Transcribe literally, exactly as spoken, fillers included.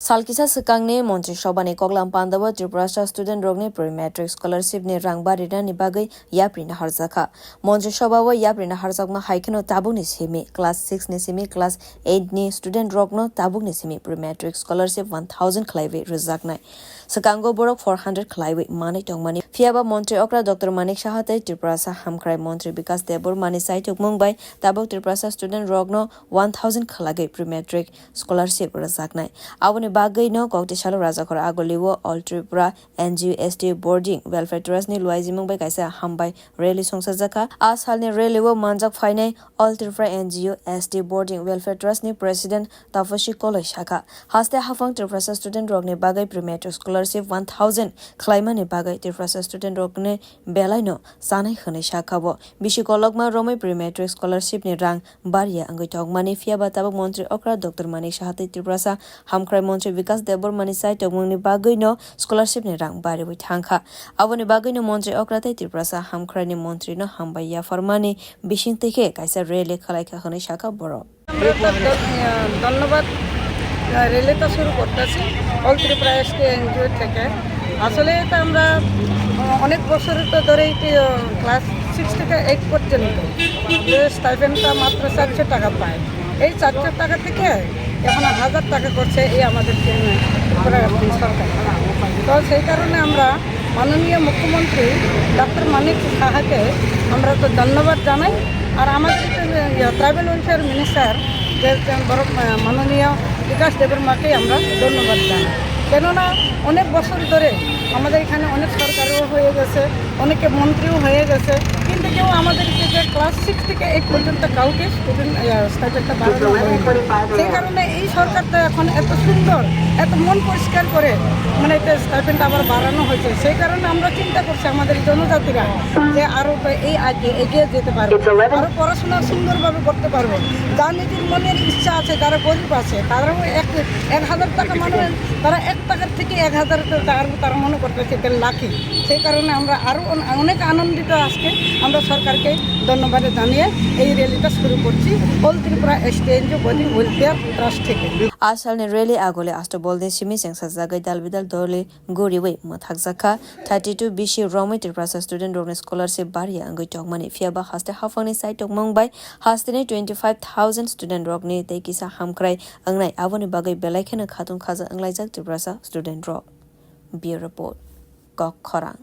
Sal kisa swkangni Montri Sobhani koklam pandao Tiprasa student rokni pre-matric scholarship ni rang barinani bagwi yaprina harjakha. Montri Sobhao yaprina harjakma hai kheno tabukni simi class six ni simi class eight ni student rokno tabukni simi pre-matric scholarship one thousand khlaiwi rwjaknai. Swkango borok four hundred khlaiwi manwi tongmani. Phiyaba Montri okra Doctor Manik Saha tei Tiprasa Hamkrai Montri Bikas Debbarma ni chaitokmung bai tabuk Tiprasa student rokno one thousand khlagwi pre-matric scholarship rwjaknai. Aboni bagwino kokti salo Rajakhor Agulio All Tripura N G O S T Boarding Welfare Trust ni luaijimung bai kaisa hambai rally songsajakha. A salni rally o manjak phainai All Tripura N G O S T Boarding Welfare Trust ni President Tapasi Koloi sakha, haste haphang Tiprasa student rokni bagwi pre-matric scholarship one thousand khlaimani bagwi Tiprasa student rokni belaino chanai hwnwi sakha bo. Bisi kolokma romwi pre-matric scholarship ni rang bariya wngwi tongmani, phiyaba tabuk Montri okra Doctor Manik Saha tei Tiprasa Hamkrai Montri Bikas Debbarma ni chaitokmungni bagwino scholarship ni rang bariwi thangkha. Aboni bagwino Montri okra tei Tiprasa Hamkrai ni Montri no hambai yapharmani bisingtwi khe kaisa rally khwlaikha hwnwi sakha borok. আমরা তো ধ-, আহ, ধন্যবাদ, আহ, র্যালিটা শুরু করতেছি অল Tripura ST NGO থেকে। আসলে এটা আমরা, আহ, অনেক বছর তো ধরেই কি, আহ, ক্লাস সিক্স থেকে এইট পর্যন্ত যে স্টাইপেন্ডটা মাত্র চারশো টাকা পায়, এই চারশো টাকা থেকে এখন হাজার টাকা করছে এই আমাদের ত্রিপুরা সরকার। তো সেই কারণে আমরা মাননীয় মুখ্যমন্ত্রী ডক্টর মানিক সাহাকে আমরা তো ধন্যবাদ জানাই। আর আমাদের ট্রাইবাল ওয়েলফেয়ার মিনিস্টার যে বড়, আহ, মাননীয় বিকাশ দেববর্মাকে আমরা ধন্যবাদ জানাই, কেননা অনেক বছর ধরে আমাদের এখানে অনেক সরকারও হয়ে গেছে, অনেকে মন্ত্রীও হয়ে গেছে, কিন্তু কেউ আমাদেরকে যে ক্লাস সিক্স থেকে এইট পর্যন্ত কাউকে স্টুডেন্ট স্ট্যাটাসটা বাড়ানো হয়নি। সেই কারণে এই সরকারটা এখন এত সুন্দর, এত মন পরিষ্কার করে, মানে, এটা স্টাইপেন্ড আবার বাড়ানো হয়েছে। সেই কারণে আমরা চিন্তা করছি আমাদের এই জনজাতিরা যে আরো তো এই আগে এগিয়ে যেতে পারবে, আরো পড়াশোনা সুন্দরভাবে করতে পারবে। যার নিজের মনের ইচ্ছা আছে, যারা গরিব আছে, তারাও এক এক হাজার টাকা, মানে, তারা এক টাকার থেকে এক হাজার টাকার তারা মনে করতেছে এটা লাকি। সেই কারণে আমরা আরো অন-, অনেক আনন্দিত। আজকে আমরা সরকারকে ধন্যবাদ জানিয়ে এই র্যালিটা শুরু করছি all Tripura ST NGO body welfare trust থেকে। A salni rally agole asto bolni simi chengsajagwi dal bidal doli guriwi mwthakjakha. Thirty two bisi romwi Tiprasa student rokni scholarship bariya wngwi tongmani, phiyaba haste haphangni chaitokmung bai hasteni twenty five thousand student rokni tei kisa hamkrai wngnai, aboni bagwi belai kheno khatung khaja wnglaijak Tiprasa student rok. Bureau Report, Kok Khorang.